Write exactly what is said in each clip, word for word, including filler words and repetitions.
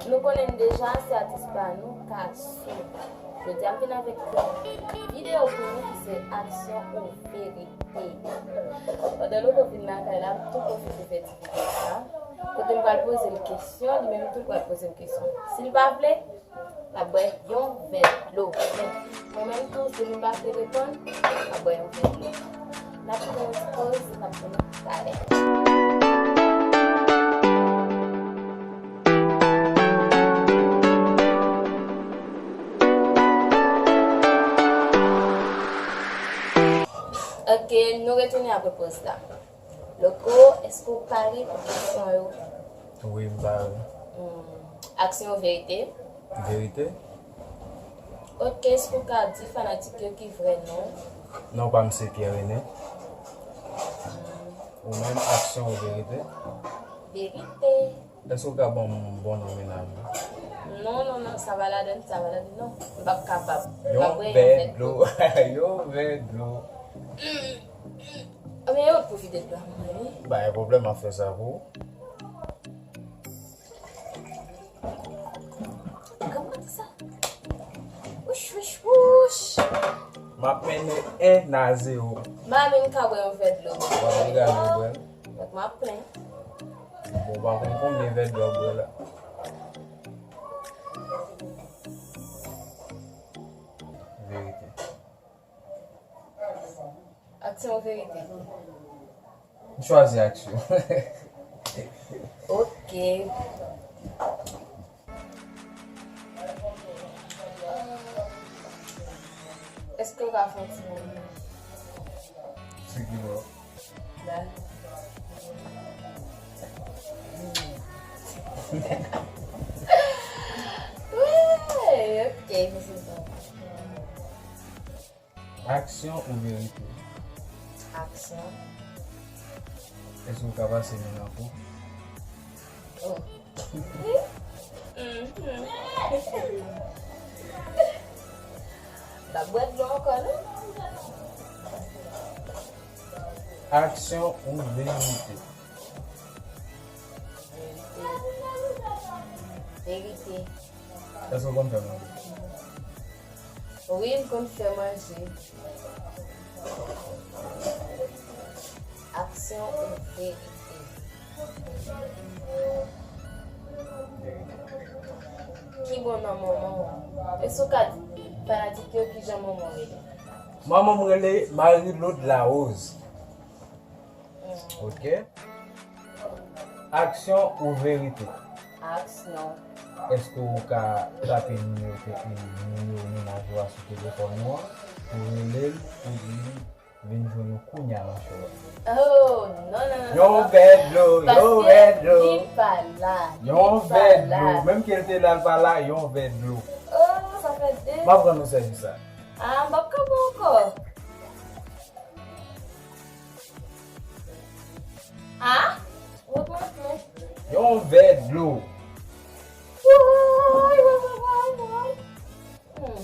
Nou konnen n deja, se atis pa nou, Kasou. Jodi a, m vin avèk yon videyo pou nou ki se aksyon ou verite. Pandan Loko vin lakay la, m tou pwofite fè ti videyo sa. Kote m pral poze l kesyon, li menm tou l pral poze m kesyon. Si l pa vle, l ap bwè yon vè dlo. Men, mwen menm tou, si m pa vle reponn, m ap bwè yon vè dlo. N ap pran yon ti poz, n ap vini talè. Ok, nou retounen apre poz la. Loko, èske w pare pou kesyon yo? Wi, m pare. Hmm, aksyon ou verite? Verite. Ok, èske w ka di fanatik yo ki vrè non? Non pa m se Pierre René. Hmm. Ou menm, aksyon ou verite? Verite. Èske w ka ban m bon non mennaj ou? Non, non, non, sa pa ladann, sa pa ladann, non. M p ap kapab. M p ap bwè yon vè dlo. Yon vè dlo. Yon vè dlo. Ebyen, yo pwofite dlo a mwen, wi. Pa gen pwoblèm, m ap fè sa pou ou. Kòman di sa? Wouch, wouch, wouch. M ap mennen en a zewo. M a menm ka bwè yon vè dlo. W ap regale w bwè l. Donk, m ap plen. Bon, w pa konn konbyen vè dlo w bwè la. Verite. Aksyon ou verite? M chwazi aksyon. Ok. Èske w ka fè yon ti mouvman? Sou ki bò? La. Wi, ok, misye bon. Aksyon ou verite? Aksyon. Èske w ka pase men nan po? Oh. Mhm. N ap bwè dlo ankò, non? Aksyon ou verite? Verite. Verite. Èske w konn fè manje? Wi, m konn fè manje. Aksyon ou verite? Ki bon non manman w? Èske w ka di fanatik yo kijan manman w rele? Manman m rele Marie Laude Larose. Ok. Aksyon ou verite? Aksyon. Èske w ka tape nimewo te-, nimewo mennaj ou a sou telefòn ou an pou rele l pou di l vin jwenn ou kounya nan show a? Oh, non, non, non, non. Yon vè dlo, yon vè dlo. Paske li pa la. Yon vè dlo. Menm ke l te la, l pa la, yon vè dlo. Oh, sa fè de. M ap rann ou sèvis sa. Ah, m p ap kanpe ankò. Ah? Wot mwen plen. Yon vè dlo. Woy, woy, woy, woy, woy. Hmm.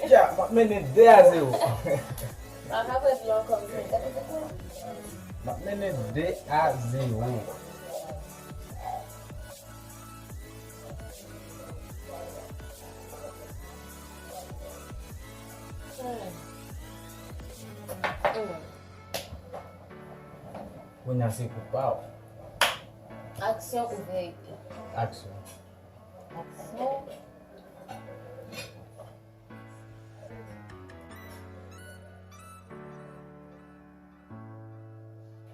Ya, m ap mennen de a zewo. M ap mennen de a zewo. Hmm. Hmm. Kounye a se kou pa w. Aksyon ou verite? Aksyon. Aksyon.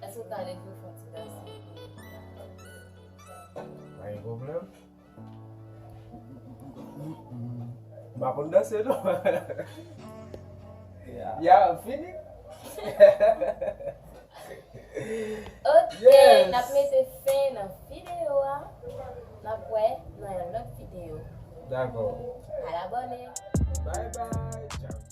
Èske w ka leve w fè yon ti danse? Pa gen pwoblèm. M pa konn danse non. Ya, fini. Ok, n ap mete fen nan videyo a. N ap wè nan yon lòt videyo. Dakò. Al abòne. Bye bye. Tchao.